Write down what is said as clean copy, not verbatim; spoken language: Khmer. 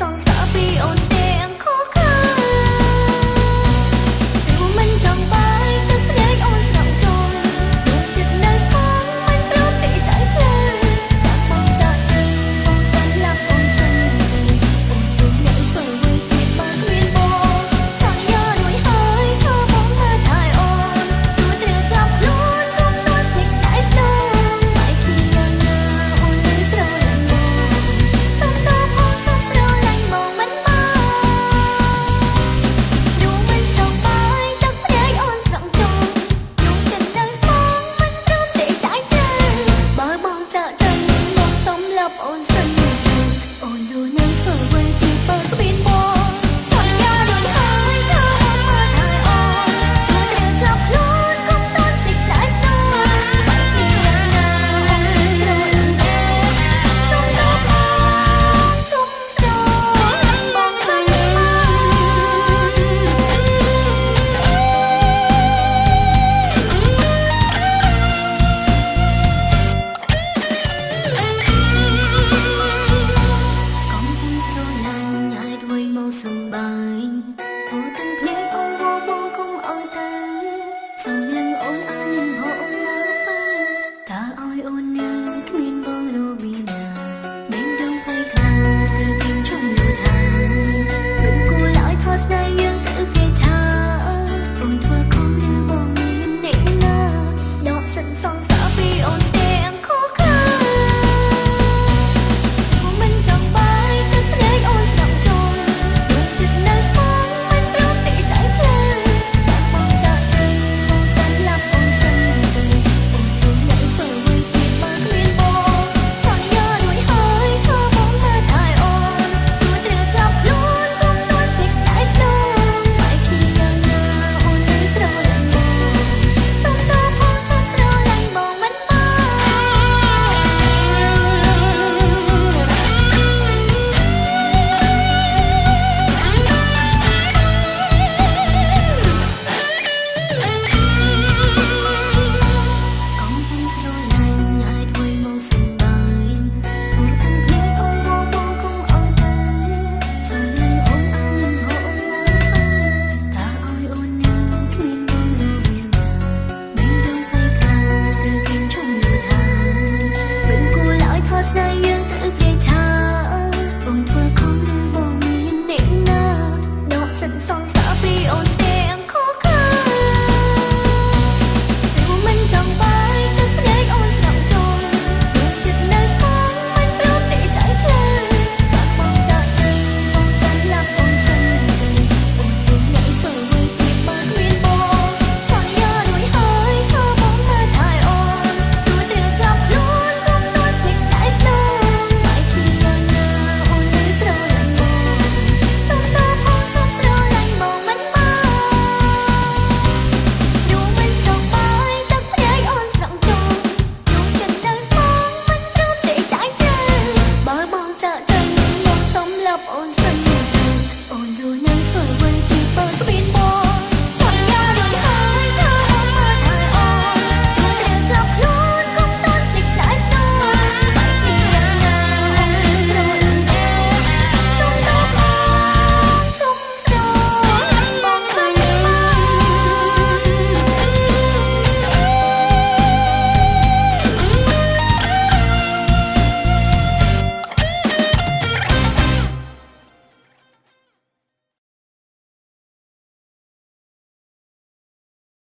សងសាពីអូនទាំងខុសខើព្រោះមិនចង់បាយទឹកភ្នែកអូនស្រក់ចុងព្រោះចិត្តនៅស្មងមិនព្រមទេចាយភ្លើដាក់បងចាក់ចេញបងសិនឡាប់អូនសិនទៅអូនទោះនៅធ្វើអ្វីទៀតបើគ្មានបងសន្យារួចហើយថាបងមើលថែអូនទោះត្រូវស្លាប់ខ្លួនកុំទាន់ភ្លេចស្នេហ៍ស្នងបែកគ្នាយ៉ាងណាអូននៅស្រឡាញ់បងសុំតផងឈប់ស្រឡាញ់បងមិនបានព្រោះមិនចង់បាយទឹកភ្នែកអូនស្រក់ចុងព្រោះចិត្តនៅស្មងមិនព្រមទេចាយទៅបើបងចាក់ចេញបងសុំលាប់អូនសិនទៅអូនរស់នៅធ្វើអ្វីទៀតបើគ្មានបងសន្យារួចហើយថាបងមើលថែអូនទោះត្រូវស្លាប់ខ្លួនកុំទាន់ភ្លេចស្នេហ៍ស្នងបែកគ្នាយ៉ាងណាអូននៅស្រឡាញ់បងសុំតផងឈប់ស្រឡាញ់បងមិនបាន កំពុងស្រឡាញ់ហេតុអ្វីមកសំបាយអូទាំងភ្នែកអូនវបងកុំឲ្យទៅសំលឹងអូនអានិនផងណាបើតើឲ្យអូននៅគ្មានបងរបៀបណាបេះដូងភ័យខ្លាំងស្ទើរគេជុំលូតហើយមិនគួរឡើយថតស្នេហ៍យើងទៅគេឆាអូនធ្វើខំឬបងមានអ្នកណាដកសិនសងសាពីអូនទាំងខុសខើ មិនចង់បាយទឹកភ្នែកអូនស្រក់ចុងព្រោះចិត្តនៅស្មងមិនព្រមទេចាយភ្លើដាក់បងចាក់ចេញបងសិនឡាប់អូនសិនទៅអូនទោះនៅធ្វើអ្វីទៀតបើគ្មានបងសន្យារួចហើយថាបងមើលថែអូនទោះត្រូវស្លាប់ខ្លួនកុំទាន់ភ្លេចស្នេហ៍ស្នងបែកគ្នាយ៉ាងណាអូននៅស្រឡាញ់បងសុំតផងឈប់ស្រឡាញ់បងមិនបាន កំពុងស្រឡាញ់ហេតុអ្វីមកសំបាយអូនទាំងភ្នែកអូនវបងកុំឲ្យទៅសំលឹងអូនអានិនផងណាបើតើឲ្យអូននៅគ្មានបងរបៀបណាបេះដូងភ័យខ្លាំងស្ទើរគេជុំលូតហើយមិនគួរឡើយថតស្នេហ៍យើងទៅគេឆាអូនធ្វើខំឬបងមានអ្នកណាដកសិនសងសាពីអូន